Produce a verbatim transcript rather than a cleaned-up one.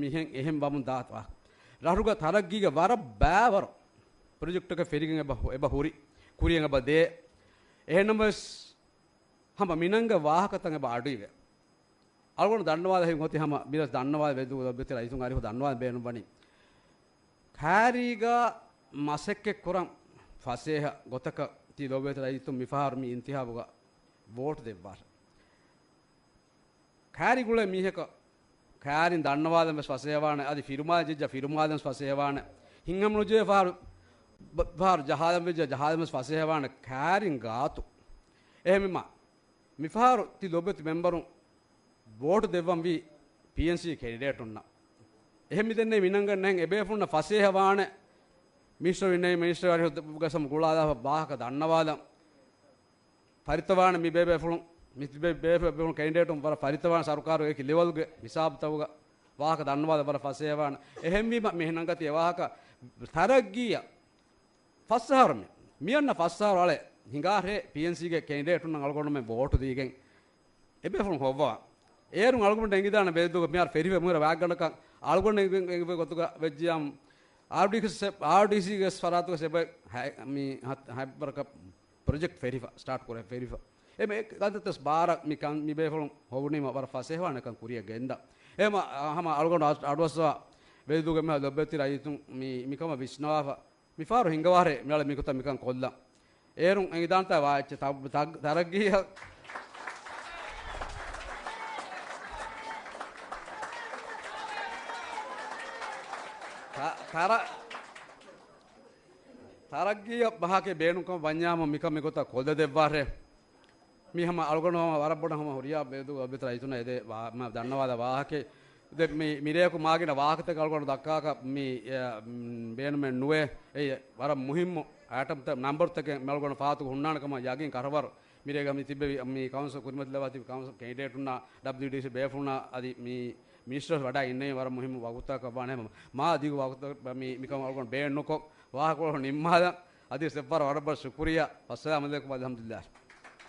މިހެން އެހެން ވަމުން ދާތަ ވާ. ރަށުގަ ތަރައްގީގެ ވަރަށް ބާވަރު ޕްރޮޖެކްޓަކަށް ފެރިގެން އެބަ، އެބަ ހުރި، ކުރިޔަށް އެބަ ދޭ. އެހެންނަމަވެސް، ހަމަ މިނަންގެ ވާހަކަތައް އެބަ އަޑުއިވޭ. އަޅުގަނޑު ދަންނަވާލަ ހިން އޮތީ ހަމަ މިރަސް ދަންނަވާލަ ވެދު ލޮބެތި ރައްޔިތުން އަރިހު ދަންނަވާލަ ބޭނުން ވަނީ. ކާރީގަ މަސައްކަތް ކުރަން ފަސޭހަ ގޮތަކަށް ތި ލޮބެތި ރައްޔިތުން މިފަހަރު މި އިންތިހާބުގަ ވޯޓް ދެއްވާށެ. ކާރި ގުޅޭ މީހަކަށް ކާރިން ދަންނަވާލަން ވެސް ފަސޭހަވާނެ، އަދި ފިރުމާލެ ޖެއްޖާ ފިރުމާލަން ވެސް ފަސޭހަވާނެ. ހިންހަމަނުޖެހޭ ފަހަރު، ބަ-، ފަހަރު ޖަހާލަން ވެއްޖާ ޖަހާލަން ވެސް ފަސޭހަވާނެ ކާރިން ގާތު. އެހެންވީމަ، މިފަހަރު ތި ލޮބެތި މެމްބަރުން ވޯޓު ދެއްވަން ވީ ޕީއެންސީ ކެނޑިޑޭޓުންނަށް. އެހެން މިދެންނެވި މިނަންގަންނަށް އެބޭފުޅުންނަށް ފަސޭހަވާނެ، މިނިސްޓަރު އިންނެވި މިނިސްޓަރު އަރިހު ގަސަމު ގުޅާލާފަ ވާހަކަ ދަންނަވާލަން. ފަރިތަވާނެ މި ބޭބޭފުޅުން، މި ބޭ-، ބޭފުޅުން ކެނޑިޑޭޓުން ވަރަށް ފަރިތަވާނެ ސަރުކާރު އެކި ލެވަލްގެ ހިސާބުތަކުގަ ވާހަކަ ދަންނަވާލަ ވަރަށް ފަސޭހަވާނެ. އެހެންވީމަ މި ނަންގަތީ އެ ވާހަކަ ތަރައްގީއަށް ފަސް އަހަރު މި، މިއަންނަ ފަސް އަހަރު އަޅެ ހިނގާހޭ ޕީއެންސީގެ ކެނޑިޑޭޓުންނަށް އަޅުގަނޑުމެން ވޯޓު ދީގެން އެބޭފުޅުން ހޮއްވާ. އޭރުން އަޅުގަނޑު އެނގިދާނެ ބެދުގަ މިހާރު ފެރިފަ މުހިރަ ވާގަނޑަކަށް އަޅުގަނޑު އެނގި، އެނގި ގޮތުގަ ވެއްޖިޔާމު އާރްޑީސީ ސެ-، އާރްޑީސީގެ ފަރާތުގަ ސެބަ ހަ-، މި ހަތް، ހަތް ބަރަކަށް ޕްރޮޖެކްޓް ފެރިފަ، ސްޓާޓް ކުރެ ފެރިފަ. އެމެ ގަދަތަސް ބާރަށް މި ކަން މި ބޭފުޅުން ހޮވުނީމަ ވަރަށް ފަސޭހަވާނެކަން ކުރިޔަށް ގެންދާ. އެމަ ހަމަ އަޅުގަނޑު އަޑު-، އަޑުއައްސަވާ ވެދުގެ މިހާ ލޮބެތި ރައްޔިތުން މި، މިކަމަށް ވިސްނަވާފަ. މިފަހަރު ހިނގަވާރޭ މިއަޅެ މިގޮތަށް މިކަން ކޮށްލަން. އޭރުން އެނގިދާންތާ ވާ އެއްޗެއް ތަ-، ތަ-، ތަރައްގީއަށް. ތަ-، ތަރަ-، ތަރައްގީއަށް ބަހަކެއް ބޭނުންކަމަށް ވަންޏާމު މިކަން މިގޮތަށް ކޮށްލަދެއްވާށޭ. މި ހަމަ އަޅުގަނޑު ހަމަ ވަރަށް ބޮޑަށް ހަމަ ހުރިހާ ބޭދު އަބިތަރ އިތުނަށް އެދޭ ވާ-، މަ ދަންނަވާލާ ވާހަކަ. ދެ މި، މިރޭކު މާގިނަ ވާހަކަތަކެއް އަޅުގަނޑު ދައްކާކަށް މި، އެ، މް، ބޭނުމެއް ނުވޭ. އެ ވަރަށް މުހިއްމު އައިޓަމްތައް ނަންބަރުތަކެއް މި އަޅުގަނޑު ފާތުގަ ހުންނާނެ ކަމަށް ޔަގީން ކަށަވަރު. މިރޭގަ މި ތިއްބެވި މި ކައުންސިލް ކުރިމަތިލަވާ ތިބި ކައުންސިލް ކެނޑިޑޭޓުންނާ ޑަބްލިޔުޑީސީ ބޭފުޅުންނާ އަދި މި މިނިސްޓަރ ވަޑައި އިންނެވި ވަރަށް މުހިއްމު ވަގުތުތަކަށް ވާނެ. މާ ދިގު ވަގުތަކަށް މި، މިކަމަށް އަޅުގަނޑު ބޭނުންކޮށް ވާހަކަކޮޅު ނިންމާލަން. އަދި ސެއްވަރަށް ވަރަށް ބޮޑަށް ޝުކުރިއްޔާ. އައްސަލާމު ޢަލައިކުމް. އަލްޙަމްދުލިއްލާހި.